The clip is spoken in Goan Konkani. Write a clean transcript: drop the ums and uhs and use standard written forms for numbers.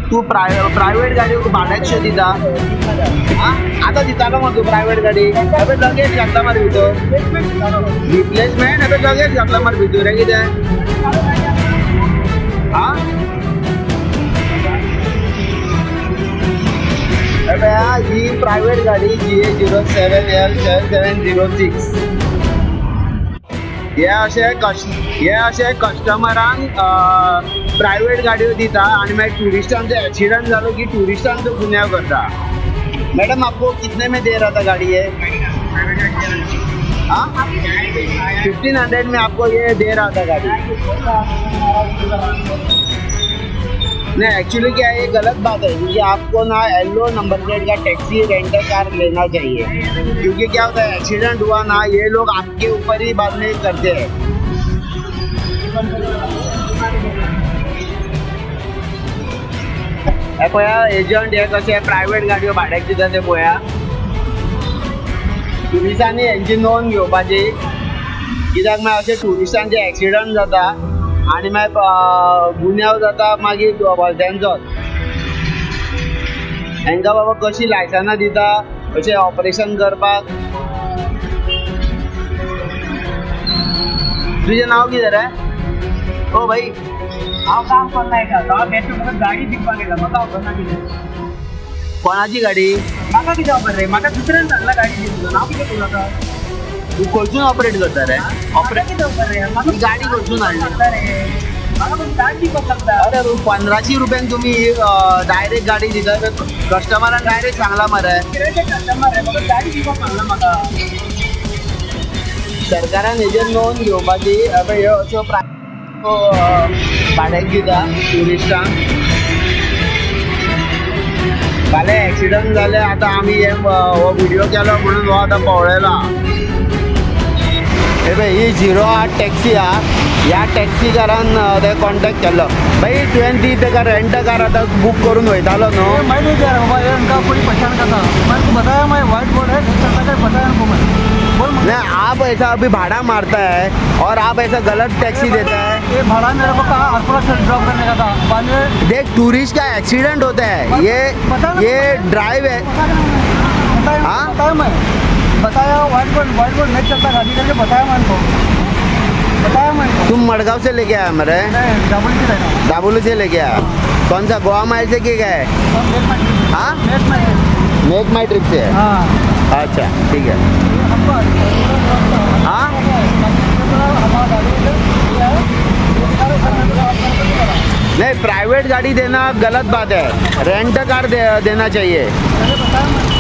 तू प्रायव्हेट गाडी भाड्याक दिता. आतां दितालो मरे तूं प्रायव्हेट गाडी. अबे लगेज घातला मरे भितर. रिप्लेसमेंट. अबे लगेज घातला मरे भितर. हें कितें? हा अबे ही प्रायव्हेट गाडी GA 07 L 7706. हे अशे हे अशे कस्टमरांक प्रायव्हेट गाडयो दिता आणि मागीर टुरिस्टांचो एक्सिडंट जालो की टुरिस्टांचो गुन्यांव करता. मॅडम, आपको कितने में दे रहा था गाड़ी ये? हाँ, 1500 में आपको ये दे रहा था गाड़ी? नहीं, एक्चुअली क्या है, ये गलत बात है, क्योंकि आपको ना येलो नंबर प्लेट का टैक्सी रेंटल कार लेना चाहिए, क्योंकि क्या होता है, एक्सीडेंट हुआ ना, ये लोग आपके ऊपर ही बाद में करते हैं. हे पळया, एजंट हे कशे प्रायव्हेट गाडयो भाड्याक दिता ते पळया. टुरिस्टांनी हेंची नोंद घेवपाची, कित्याक मागीर अशे टुरिस्टांचे एक्सिडंट जाता आनी मागीर गुन्यांव जाता मागीर भलत्यांचोच. हेंकां बाबा कशी लायसनां दिता अशें ऑपरेशन करपाक? तुजें नांव कितें रे? ओ भाई. हांव काम करना एका हांव बेश्टो म्हाका गाडी दिवपाक येता. म्हाका खबर ना कितें. कोणाची गाडी? म्हाका कितें खबर रे? म्हाका दुसऱ्यान सांगला गाडी दी म्हणून. हांव कितें करूं आतां? तूं खंयसून ऑपरेट करता रे? ऑपरेट कितें खबर रे म्हाका? ही गाडी खंयसून हाडली? लागता रे म्हाका, पण गाडी दिवपाक लागता. अरे, 1500 रुपयान तुमी डायरेक्ट गाडी दिता? कस्टमरान डायरेक्ट सांगला मरे. कित्याचे कस्टमर रे? म्हाका गाडी दिवपाक सांगला म्हाका. सरकारान हेजेर नोंद घेवपाची. अबे, ह्यो अश्यो भाड्याक दिता टुरिस्टांक. फाल्यां एक्सिडंट जाले, आतां आमी हे हो व्हिडिओ केलो म्हणून हो आतां पवळेला. हे पळय, ही 08 टॅक्सी आहा. ह्या टॅक्सीकारान ते कॉन्टेक्ट केल्लो. भाई, तुवें ती ताका रेंट कार आतां बूक करून वयतालो न्हू? मैं नहीं जा रहा बाबा, ये उनका कोई पहचान का था. मैं उनको बताया, मैं व्हाइट बोर्ड है, नहीं चलता कर बताया उनको मैं. बोल. नहीं, आप ऐसा अभी भाड़ा मारता है और आप ऐसा गलत टैक्सी देता है. ये भाड़ा मेरे को कहा अर्पणा से ड्रॉप करने का था बाद में. देख, टूरिस्ट का एक्सीडेंट होता है ये. पता ना. ये ड्राइव है. बताया. हाँ? बताया, मैं बताया, व्हाइट बोर्ड, व्हाइट बोर्ड नहीं चलता गाड़ी करके बताया मैं उनको, बताया मैं उनको. तुम मडगांव से लेके आया मरे? नहीं, दाबोली से रहना. दाबोली से लेके आया. कौन सा, गोवा माइल से के गए? हाँ. मेक माई. मेक माई ट्रिप से? हाँ. अच्छा, ठीक है. हमको हाँ. हमारा गाड़ी नहीं, प्राइवेट गाड़ी देना गलत बात है. रेंट कार देना चाहिए. बताया मैं.